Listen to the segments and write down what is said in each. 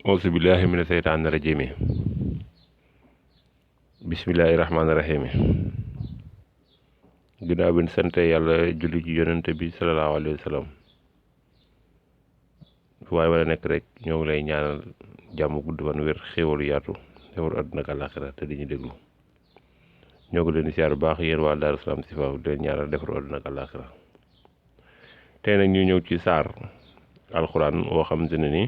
auzu billahi mina seytaani rajimi bismillahi rahmaani rahimi ginnaaw bi ñu sante yàlla julli ci yonente bi salallaahu alayhi wa sallam fu waaye wala nekk rek ñoo ngi lay ñaanal jàmm gudd fan wér xéwalu yaatu xéwalu àdduna ak àllaaxira te di ñu déglu ñoo ngi leen di siyaar bu baax yéen waa Daaru Salaam si faaw di leen ñaanal defaru àdduna ak àllaaxira tey nag ñu ñëw ci saar alxuraan woo xamante ne ni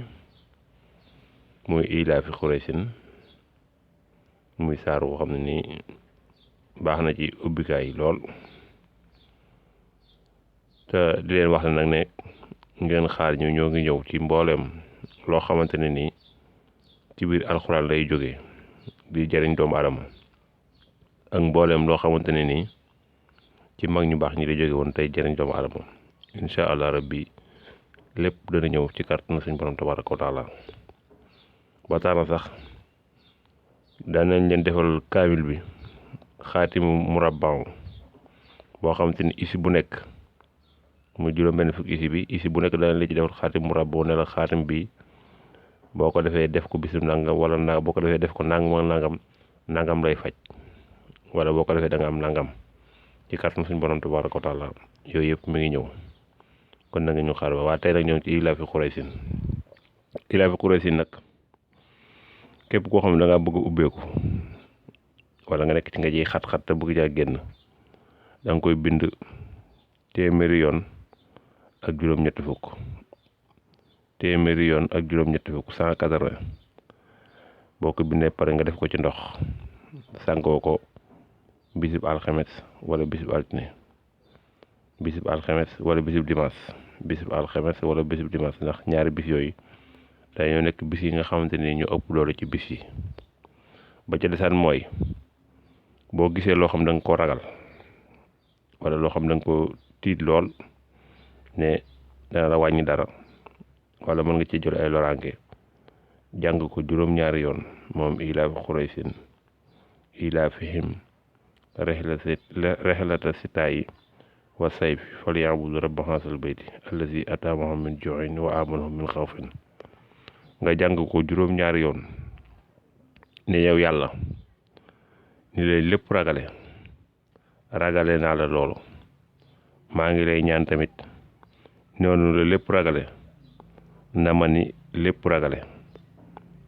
muy ilaafi Quraysin muy saar woo xam ne ni baax na ci ubbikaay lool te di leen wax ne nag ne ngeen xaar ñu ñoo ngi ñëw ci mbooleem loo xamante ne ni ci biir alxuraan lay jógee di jëriñ doomu aadama ak mbooleem loo xamante ne ni ci mag ñu baax ñi lay jóge woon tey jëriñ doomu aadama incha allah rabbi lépp dana ñëw ci kàttanu suñu borom tabaraka wa taala ba tax na sax danañ leen defal kaamil bi xaatimu murabbaaw boo xamante ni isi bu nekk mu juróom benn fukki isi bu nekk danañ la ci defal xaatimu murabbaaw ne la xaatim bi boo ko defee def ko bisu nangam wala boo ko defee def ko nangam lay faj wala boo ko defee da nga am nangam ci kàttanu suñu borom tabaraka wa taala yooyu yëpp mi ngi ñëw kon na nga ñu xaar ba waa tey nag ñoo ngi ci ilaafi Quraysin nag képp koo xam ne da ngaa bëgg a ubbeeku wala nga nekk ci nga jiy xat-xat te bëgg caa génn da nga koy bind téeméeri yoon ak juróom-ñetti fukk 180 boo ko bindee pare nga def ko ci ndox sàngoo ko bisib alxames wala bisib altine bisib alxames wala bisib dimanche ndax ñaari bis yooyu dañoo nekk bis yi nga xamante ni ñu ëpp doole ci bis yi ba ca desaan mooy boo gisee loo xam da nga ko ragal wala loo xam da nga ko tiit lool ne dana la wàññi dara wala mën nga ci jël ay loraange jàng ko juróom-ñaari yoon moom ilaafi Quraysin ilaafihim rihlata sitaa'i wa sayfi falyabudu rabba haazal bayti allazi ataamahum min juu'in wa aamanahum min xawfin nga jàng ko juróom-ñaari yoon ne yow yàlla ni lay lépp ragale naa la loolu maa ngi lay ñaan tamit noonu la lépp ragale na ma ni lépp ragale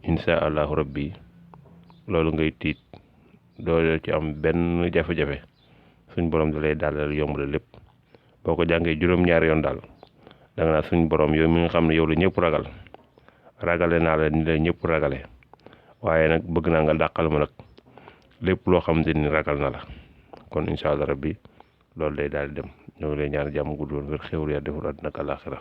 insha allahu rabbi loolu ngay tiit doo ci am benn jafe-jafe suñ borom da lay dalal yomb la lépp boo ko jàngee juróom-ñaari yoon daal da nga naa suñ borom yow mi nga xam ne yow la ñëpp ragale naa la ni la ñëpp ragale waaye nag bëgg naa nga dàqal ma nag lépp loo xamante ni ragal na la kon incha allah rabbi loolu day daal di dem ñoo ngi lay ñaan jàmm gudd woon wér xéwal ya deful àddina ak àllaaxira